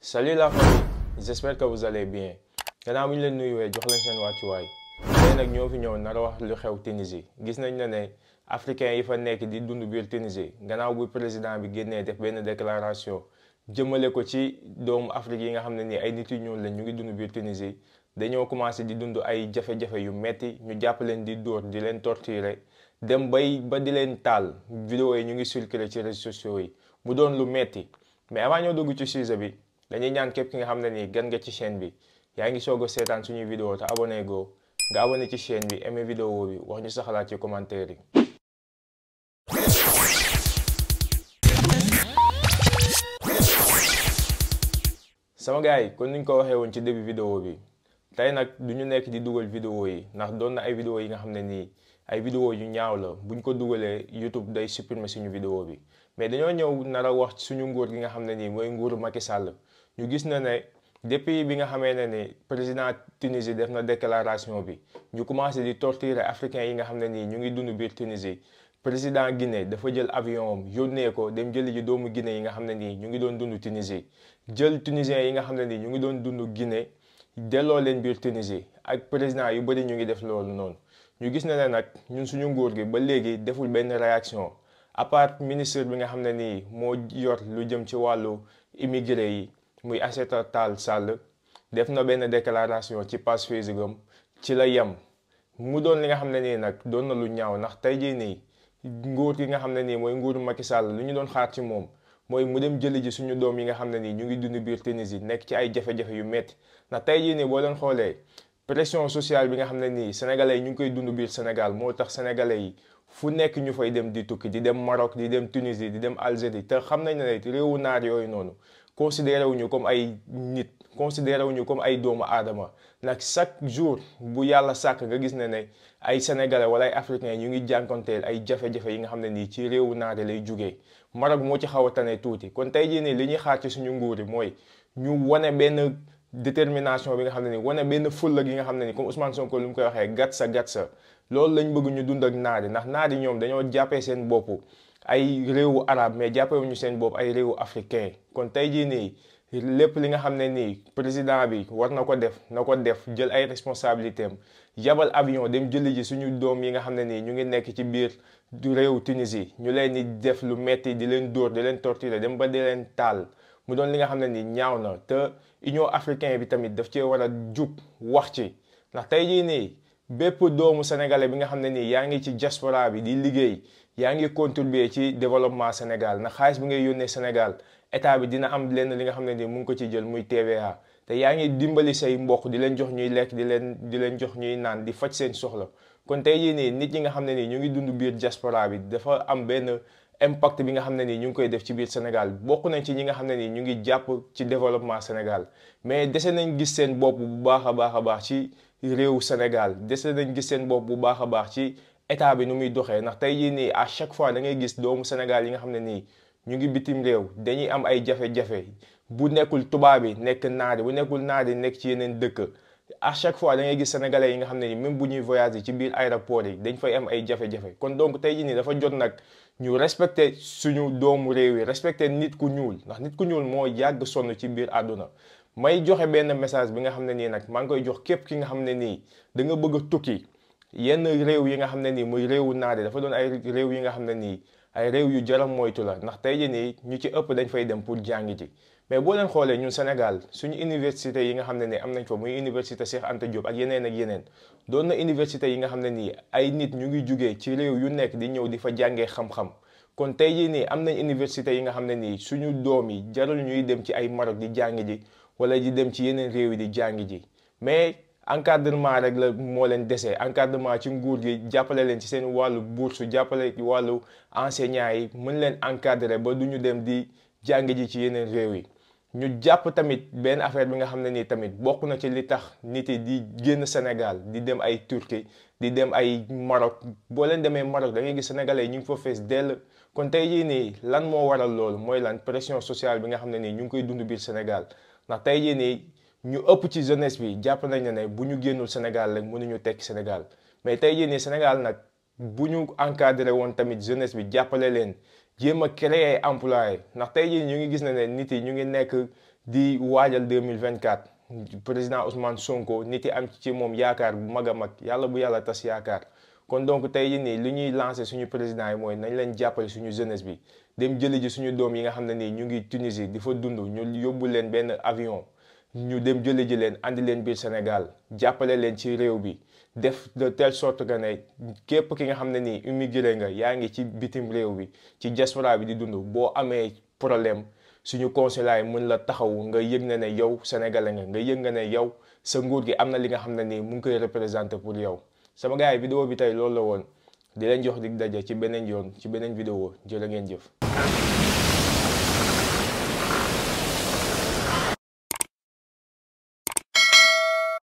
Salut la famille, j'espère que vous allez bien. Gannaaw bi ñu leen nuyuwee jox leen seen wàccuwaay tey nag ñoo fi ñëw nar a wax lu xew Tunisie gis nañ ne africain yi fa nekk di dund biir Tunisie gannaaw bu président bi génnee def benn déclaration jëmale ko ci doomu Afrique yi nga xam ne nii ay nit yu ñuul lañ ñu ngi dund biir Tunisie dañoo commencé di dund ay jafe-jafe yu metti ñu jàpp leen di dóor di leen torturer dem ba di leen taal vidéo yi ñu ngi circuler ci réseaux sociaux yi mu doon lu metti mais avant ñoo dugg ci sujet bi dañuy ñaan képp ki nga xam ne nii gan nga ci chaîne bi yaa ngi soog a seetaan suñuy vidéo te abonné go nga abonné ci chaîne bi aimé vidéo bi wax ñu sa xalaat ci commentaire yi. sama gars yi kon niñ ko waxee woon ci début vidéo bi tey nag du ñu nekk di dugal vidéo yi ndax doon na ay vidéo yi nga xam ne nii ay vidéo yu ñaaw la buñ ko dugalee YouTube day supprimer suñu vidéo bi mais dañoo ñëw nar a wax suñu nguur gi nga xam ne nii mooy nguuru Macky Sall. ñu gis na ne depuis bi nga xamee ne ni président Tunisie def na déclaration bi ñu commencé di torturer africains yi nga xam ne nii ñu ngi dund biir Tunisie président Guinée dafa jël avion am yónnee ko dem jëli ji doomu Guinée yi nga xam ne nii ñu ngi doon dund Tunisie jël tunisiens yi nga xam ne nii ñu ngi doon dund Guinée delloo leen biir Tunisie ak président yu bëri ñu ngi def loolu noonu ñu gis na ne nag ñun suñu nguur gi ba léegi deful benn réaction à part ministre bi nga xam ne nii moo yor lu jëm ci wàllu immigré yi muy Aïssata Tall Sall def na benn déclaration ci page Facebook am ci la yem mu doon li nga xam ne nii nag doon na lu ñaaw ndax tey jii nii nguur gi nga xam ne nii mooy nguuru Macky Sall lu ñu doon xaar ci moom mooy mu dem jëli ji suñu doom yi nga xam ne nii ñu ngi dund biir Tunisie nekk ci ay jafe-jafe yu métti ndax tey jii nii boo leen xoolee pression sociale bi nga xam ne nii sénégalais yi ñu ngi koy dund biir Sénégal moo tax sénégalais yi fu nekk ñu fay dem di tukki di dem Maroc di dem Tunisie di dem Algérie te xam nañ ne réewu naar yooyu noonu considéré wuñu comme ay nit considéré wuñu comme ay doomu aadama nag chaque jour bu yàlla sàkk nga gis ne ay sénégalais wala ay africains ñu ngi jànkonteel ay jafe-jafe yi nga xam ne nii ci réewu naare lay jugee Maroc moo ci xaw a tane tuuti kon tey jii nii li ñuy xaar ci suñu nguur yi mooy ñu wane benn détermination bi nga xam ne nii wane benn fulla gi nga xam ne nii comme Ousmane Sonko lu mu koy waxee gatsa loolu lañ bëgg ñu dund ak naari ndax naari ñoom dañoo jàppee seen bopp ay réewu arab mais jàppewuñu seen bopp ay réewu africain kon tey jii nii lépp li nga xam ne nii président bi war na ko def jël ay responsabilités am yabal avion dem jëli ji suñu doom yi nga xam ne nii ñu ngi nekk ci biir réewu Tunisie ñu leen di def lu metti di leen dóor di leen torturer dem ba di leen taal mu doon li nga xam ne nii ñaaw na te Union africaine bi tamit daf cee war a jug wax ci ndax tey jii nii bépp doomu sénégalais bi nga xam ne nii yaa ngi ci diaspora bi di liggéey yaa ngi contribuer ci développement Sénégal na xaalis bi ngay yónnee Sénégal état bi dina am lenn li nga xam ne nii mu ngi ko ci jël muy TVA te yaa ngi dimbali say mbokk di leen jox ñuy lekk di leen jox ñuy naan di faj seen soxla kon tey jii nii nit ñi nga xam ne nii ñu ngi dund biir diaspora bi dafa am benn impact bi nga xam ne nii ñu ngi koy def ci biir Sénégal bokk nañ ci ñi nga xam ne nii ñu ngi jàpp ci développement Sénégal mais dese nañ gis seen bopp bu baax a baax ci réewu Sénégal dese nañ gis seen bopp bu baax a baax ci état bi nu muy doxee ndax tey jii nii à chaque fois da ngay gis doomu Sénégal yi nga xam ne nii ñu ngi bitim réew dañuy am ay jafe-jafe bu nekkul tubaab yi nekk naari bu nekkul naari nekk ci yeneen dëkk à chaque fois da ngay gis sénégalais yi nga xam ne nii même bu ñuy voyager ci biir aéroport yi dañ fay am ay jafe-jafe kon donc tey jii nii dafa jot nag ñu respecté suñu doomu réew yi respecté nit ku ñuul ndax nit ku ñuul moo yàgg sonn ci biir àdduna may joxe benn message bi nga xam ne nii nag maa ngi koy jox képp ki nga xam ne nii da nga bëgg a tukki yenn réew yi nga xam ne nii muy réewu naari dafa doon ay réew yi nga xam ne nii ay réew yu jaram moytu la ndax tey jii nii ñu ci ëpp dañ fay dem pour jàngi ji mais boo leen xoolee ñun Sénégal suñu université yi nga xam ne nii am nañ fa muy université Cheikh Anta Diop ak yeneen doon na université yi nga xam ne nii ay nit ñu ngi jugee ci réew yu nekk di ñëw di fa jàngee xam-xam kon tey jii nii am nañ université yi nga xam ne nii suñu doom yi jarul ñuy dem ci ay Maroc di jàngi ji wala di dem ci yeneen réew yi di jàngi ji mais encadrement rek la moo leen desee encadrement ci nguur gi jàppale leen ci seen wàllu bourse jàppale ci wàllu enseignants yi mën leen encadrer ba du ñu dem di jàng ji ci yeneen réew yi ñu jàpp tamit benn affaire bi nga xam ne nii tamit bokk na ci li tax nit yi di génn Sénégal di dem ay Turquie di dem ay Maroc boo leen demee Maroc da ngay gis sénégalais yi ñu ngi fa fees dell kon tey jii nii lan moo waral loolu mooy lan pression sociale bi nga xam ne nii ñu ngi koy dund biir Sénégal ndax tey jii nii ñu ëpp ci jeunesse bi jàpp nañ ne bu ñu génnul Sénégal rek mënuñu tekki Sénégal mais tey jii nii Sénégal nag bu ñu encadré woon tamit jeunesse bi jàppale leen jéem a créer emploi ndax tey jii ñu ngi gis ne nit yi ñu ngi nekk di waajal 2024 président Ousmane Sonko nit yi am ci moom yaakaar bu mag a mag yàlla bu yàlla tas yaakaar. kon donc tey jii nii li ñuy lancé suñu président yi mooy nañ leen jàppale suñu jeunesse bi dem jëli ji suñu doom yi nga xam ne nii ñu ngi Tunisie di fa dund ñu yóbbu leen benn avion ñu dem jëli ji leen andi leen biir Sénégal jàppale leen ci réew bi def de telle sorte que ne képp ki nga xam ne nii immigré nga yaa ngi ci bitim réew bi ci diaspora bi di dund boo amee problème suñu consulat yi mën la taxaw nga yëg na ne yow sénégalais nga yëg nga ne yow sa nguur gi am na li nga xam ne nii mu ngi koy représenté pour yow. sama gars yi vidéo bi tey loolu la woon di leen jox dig daje ci beneen yoon ci beneen vidéo jërë ngeen jëf